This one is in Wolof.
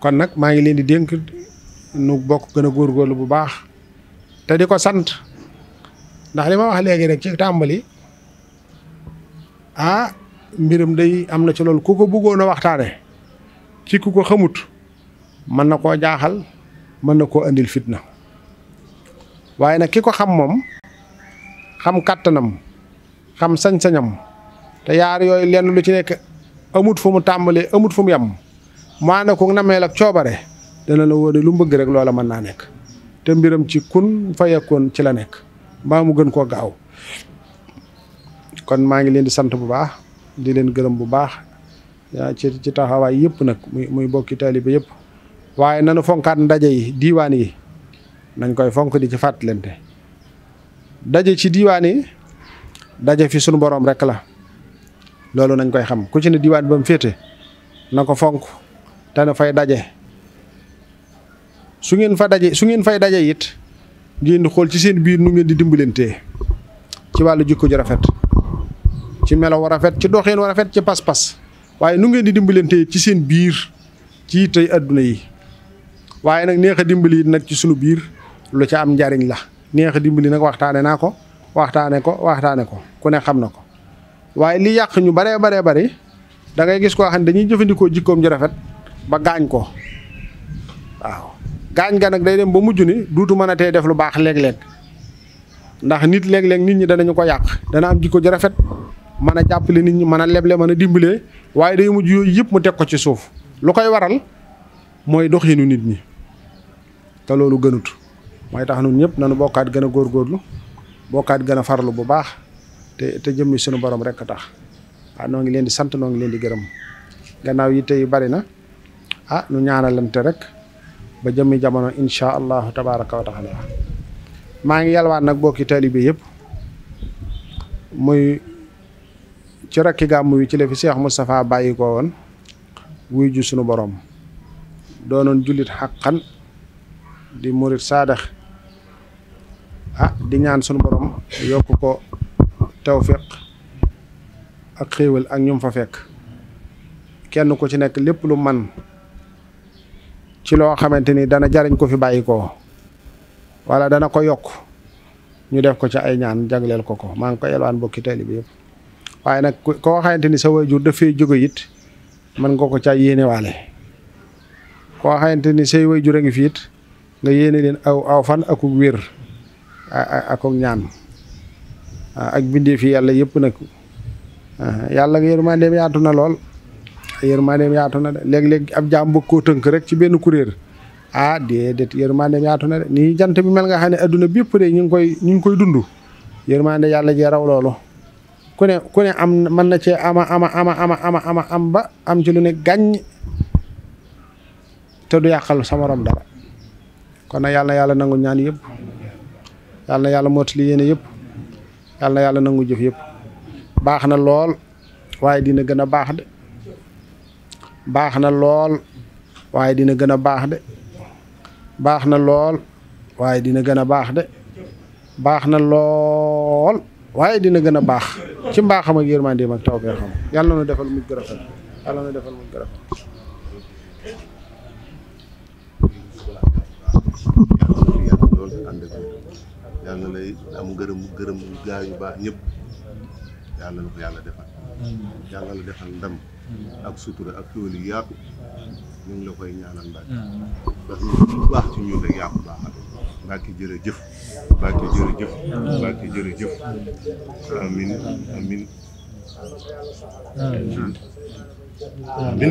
kon nag maa ngi leen di dénk nu bokk gën a góorgóorlu bu baax te di ko sant ndax li ma wax léegi rek ci tàmbali mbiram day am na ci loolu ku ko bëggoon a waxtaane ci ku ko xamut mën na koo jaaxal mën na koo andil fitna waaye nag ki ko xam moom xam kàttanam xam sañ-sañam te yaar yooyu lenn lu ci nekk amut fu mu tàmbalee amut fu mu yem maa ne ko nameel ak coobare dana la wóor lu mu bëgg rek loola mën naa nekk te mbiram ci kun fa yekkoon ci la nekk mbaa mu gën koo gaaw kon maa ngi leen di sant bu baax di leen gërëm bu baax ci taxawaay yëpp nag muy bokki taalibe yëpp waaye nanu fonkaat ndaje yi diiwaan yi nañ koy fonk di ci fàttalante daje ci diiwaan yi daje fi sunu borom rek la loolu nañ koy xam ku ci ne diiwaan ba mu féete na ko fonk te na fay daje su ngeen fay daje it ngeen di xool ci seen biir nu ngeen di dimbalantee ci wàllu jikko ju rafet ci melo war rafet ci doxeen war rafet ci pas-pas waaye nu ngeen di dimbalantee ci seen biir ci tey adduna yi waaye nag neex a dimbali nag ci sunu biir lu ca am njariñ la neex a dimbali nag waxtaane ko ku ne xam na ko waaye li yàq ñu baree bari da ngay gis koo xam ne dañuy jëfandikoo jikkoom ju rafet ba gaañ ko waaw gaañ ga nag day dem ba mujj ni duutu mën a tee def lu baax léeg-léeg ndax nit léeg-léeg nit ñi danañu ko yàq dana am jikko ju rafet mën a jàppale nit ñi mën a leble mën a dimbalee waaye day mujj yooyu yëpp mu teg ko ci suuf lu koy waral mooy doxinu nit ñi te loolu gënut mooy tax ñun ñëpp nañu bokkaat gën a góorgóorlu bokkaat gën a farlu bu baax te jëmmi sunu borom rek a tax noo ngi leen di sant noo ngi leen di gërëm gannaaw yi tey bari na nu ñaanalante rek ba jëmmi jamono insha allahu tabaraka wa taala maa ngi yalwaan nag bokki taalibe yëpp muy ci rakki gàmmu wi ci la fi Cheikh Moustapha bàyyi ko woon wuy ju sunu borom doonoon jullit xaqan di murit saadax di ñaan sunu borom yokk ko tawfiq ak xéewal ak ñum fa fekk kenn ku ci nekk lépp lu man ci loo xamante ni dana jariñ ko fi bàyyi ko wala dana ko yokk ñu def ko ci ay ñaan jagleel ko maa ngi ko yelwaan bokki taalibe bi yëpp waaye nag koo xamante ni sa waajur dafay jóge it mën nga ko ca yéenewaale koo xamante ni say waajur a ngi fi it nga yéene leen aw fan ak wér ak ñaan ak bindee fi yàlla yëpp nag yàlla yërmandeem yaatu na lool yërmandeem yaatu na de léeg-léeg ab jaam bëgg koo tënk rek ci benn kuréel déedéet yërmandeem yaatu na de nii jant bi mel nga xam ne adduna bépp de ñu ngi koy dund yërmande yàlla jee raw loolu ku ne am mën na cee ama am ba am ci lu ne gàññ te du yàqal sa morom dara kon nag yàlla nangu ñaan yëpp yàlla mottali yéene yëpp yàlla nangu jëf yëpp baax na lool waaye dina gën a baax de baax na lool waaye dina gën a baax de baax na lool waaye dina gën a baax de baax na lool waaye dina gën a baax ci mbaaxam ak yërmandeem ak tawfeexam yàlla na defal mujj gu rafet yàlla na defal mujj gu rafet yàlla lay am gërëm gaa yu baax ñëpp yàlla na ko yàlla defal yàlla la defal ndam ak sutura ak xéwal yu yaatu ñu ngi la koy ñaanal Mbacke ndax ñu baax ci ñun rek yaa ko baaxal Mbacke jërëjëf Mbacke jërëjëf Mbacke jërëjëf amin amin amin